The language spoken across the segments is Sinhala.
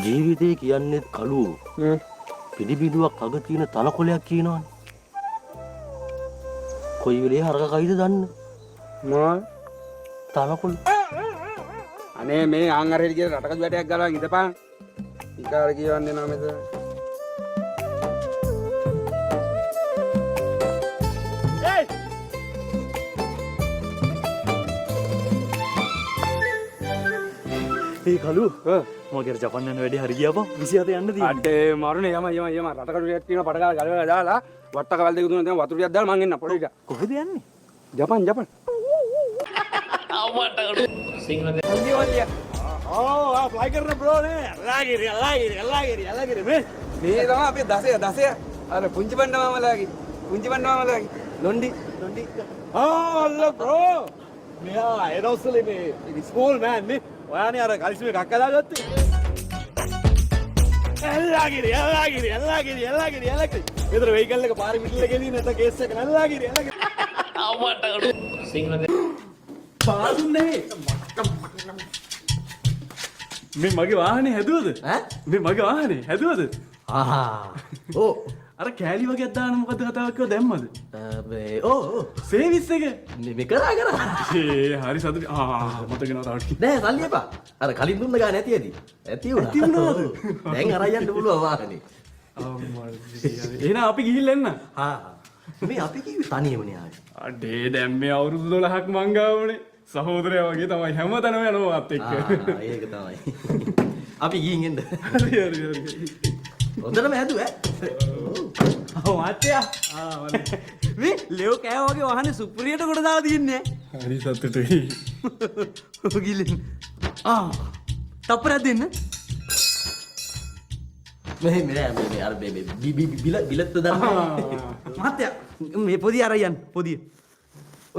ජීවිතේ කියන්නේ කළුවෝ. පිළිබිඹුවක් අග තියෙන තනකොළයක් කියනවනේ. කොයි වෙලේ හරක කයිද දන්නේ? මොනවා? තනකොළ. අනේ මේ ආන් අර හෙලි කියලා රටකජු වැටයක් ගලවන් ඉඳපන්. විකාර කියවන්නේ නම මෙතන. ඒ කළු මගේ අර ජපන් යන වැඩේ හරි ගියා බං 27 යන්න තියෙන්නේ. අඩේ මරුනේ යම යම යම රටකජු ටිකක් තියෙනවා පට ගාලා ගලවලා දාලා වට්ටක වල් දෙක තුනක් තියෙනවා වතුර ටිකක් දාලා මං එන්න පොඩි ටික. කොහෙද යන්නේ? ජපන් ජපන්. ඔව් ආ ෆ්ලයි කරන බ්‍රෝ නේ. අල්ලාගිරි අල්ලාගිරි අල්ලාගිරි අල්ලාගිරි මේ. මේ තමයි අපේ දසය දසය. අර පුංචි බණ්ඩ මාමලාගේ. පුංචි බණ්ඩ මාමලාගේ. ලොන්ඩි ලොන්ඩි. ආ අල්ලා බ්‍රෝ. මෙයා ඒ දවස්වල මේ ස්මෝල් මෑන් නේ. ඔයානේ අර කලිසමේ කක්ක දාගත්තේ. අල්ලාගිරි අල්ලාගිරි අල්ලාගිරි අල්ලාගිරි අල්ලාගිරි. මෙතන වෙහිකල් එක පාරේ මිඩල් එකේ තියෙන නැත්නම් කේස් එක අල්ලාගිරි අල්ලාගිරි. පාදුන්නේ මේ මගේ වාහනේ හැදුවද? ඈ? මේ මගේ වාහනේ හැදුවද? ආහා. ඔව්. අර කෑලි වගේක් දාන මොකද්ද කතාවක් කිව්වා දැම්මද? මේ ඔව් ඔව්. සේවිස් එක. මේ කරා කරා. ඒ හරි සතුටු. ආ මතක නෑ තව ටිකක්. නෑ සල්ලි එපා. අර කලින් දුන්න ගාන ඇති ඇති. ඇති වුණා. ඇති වුණාද? ඔව්. දැන් අරන් යන්න පුළුවන් වාහනේ. අම්මා එහෙනම් අපි ගිහිල්ලා එන්න. හා. මේ අපි කිව්වේ තනියමනේ ආවේ. අඩේ දැන් මේ අවුරුදු 12ක් මං ගාවනේ. සහෝදරයා වගේ තමයි හැමතැනම යනවා මාත් එක්ක. ආ ඒක තමයි. අපි ගිහින් එන්න. හරි හරි හරි. හොඳටම හැදුවා ඈ. ඔව් මහත්තයා. ආ වල. මේ ලෙව් කෑවා වගේ වාහනේ සුපිරියට කොට දාලා තියන්නේ. හරි සතුටුයි. ඔව් ගිලින්. ආ තප්පරයක් දෙන්න. මේ මේ නෑ මේ අර මේ මේ බි බි බිල බිලත් දන්නේ. මහත්තයා මේ පොදිය අරන් යන්න පොදිය.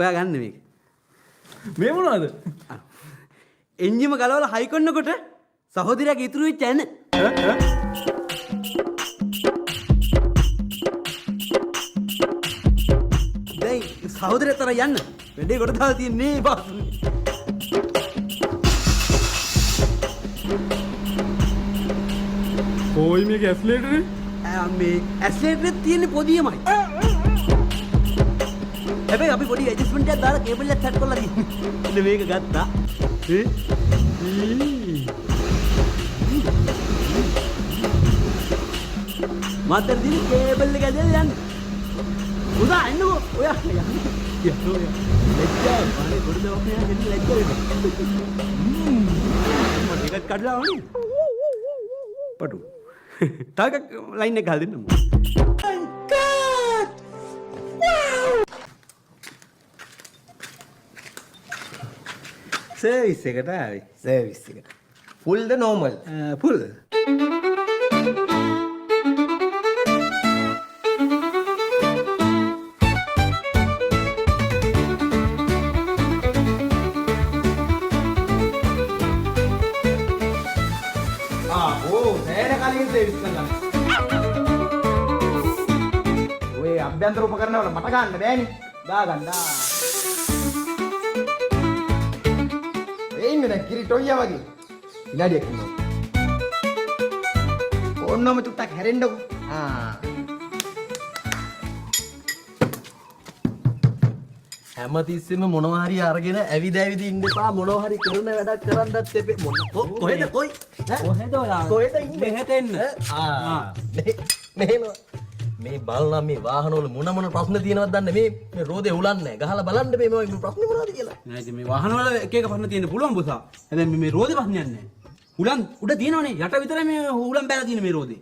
ඔයා ගන්න මේක. මේ මොනවද? එන්ජිම ගලවලා හයි කරනකොට සහෝදරයාගේ ඉතුරු වෙච්ච ඇන. දැන් සහෝදරයා තරම් යන්න. වැඩේ කොට දාලා තියන්නේ බස්. කොයි මේක ඇස්ලේටරේ? මේ ඇස්ලේටරෙත් තියෙන්නේ පොදියමයි. හැබැයි අපි පොඩි ඇඩ්ජස්ට්මන්ට් එකක් දාලා කේබල් එකක් සෙට් කරලා තියෙන්නේ. මෙන්න මේක ගත්තා. ඈ මාතර දින කේබල් එක ඇදලා යන්න. උදා එන්නකෝ ඔයා යන්න. යන්න ඔයා. ලැජ්ජා අනේ පොඩි දවස් නෑ දෙන්න ලැජ්ජා වෙනවා. මට එකක් කඩලා වුණේ. පටු. තව එකක් ලයින් එක ගහලා දෙන්නම්කෝ. සර්විස් එකට ආවේ. සර්විස් එකට. ෆුල්ද නෝමල්? ෆුල්. ආ ඕ සෑහෙන කලින් සර්විස් කළා. ඔය අභ්‍යන්තර උපකරණ වල මට ගන්න බෑනේ. දාගන්න. ඒ ඉන්නේ දැන් කිරි ටොයියා වගේ. විනාඩියක් ඉන්නවා. ඕන්නම චුට්ටක් හැරෙන්නකෝ. ආ හැමතිස්සෙම මොනවා හරි අරගෙන ඇවිද ඇවිද ඉන්න එපා. මොනවා හරි කරන වැඩක් කරන්නත් එපේ. මොන කොහෙද කොයි ඈ? කොහෙද ඔයා? කොහෙද ඉන්නේ? මෙහෙට එන්න. ආ මෙහෙම මේ බලන මේ වාහනවල මොන මොන ප්‍රශ්න තියෙනවද දන්නේ මේ මේ රෝදේ උලන්නේ නැහැ. ගහලා බලන්න මේ මේ ප්‍රශ්නේ මොනවද කියලා. නෑ ඉතින් මේ වාහනවල එක එක ප්‍රශ්න තියෙන්න පුළුවන් බොසා. හැබැයි මේ රෝදේ ප්‍රශ්නයක් නෑ. හුලං උඩ තියෙනවනේ යට විතරයි මේ හුලං බැලලා තියෙන මේ රෝදේ.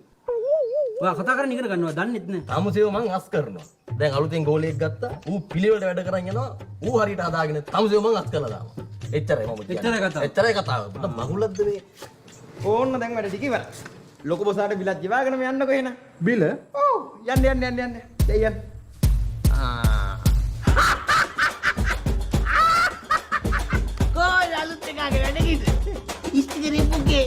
ඔයා කතා කරන්න ඉගෙන ගන්නවා දන්නෙත් නෑ. තමුසේව මං අස් කරනවා. දැන් අලුතෙන් ගෝලයක් ගත්තා. ඌ පිළිවෙලට වැඩ කරන් යනවා. ඌ හරියට හදාගෙන තමුසේව මං අස් කරලා දානවා. එච්චරයි මම කියන්නේ. එච්චරයි කතාව. එච්චරයි කතාව. මට මගුලක්ද මේ? ඕන්න දැන් වැඩ ටික ඉවරයි. ලොකු බොසාට බිලත් ගෙවාගෙනම යන්නකෝ එහෙනම්. බිල? ඔව් යන්න යන්න යන්න යන්න. දැන් යන්න. ආ කොයි අලුත් එකාගේ වැඩ කිද? ඉස්ති කරේ පුකේ.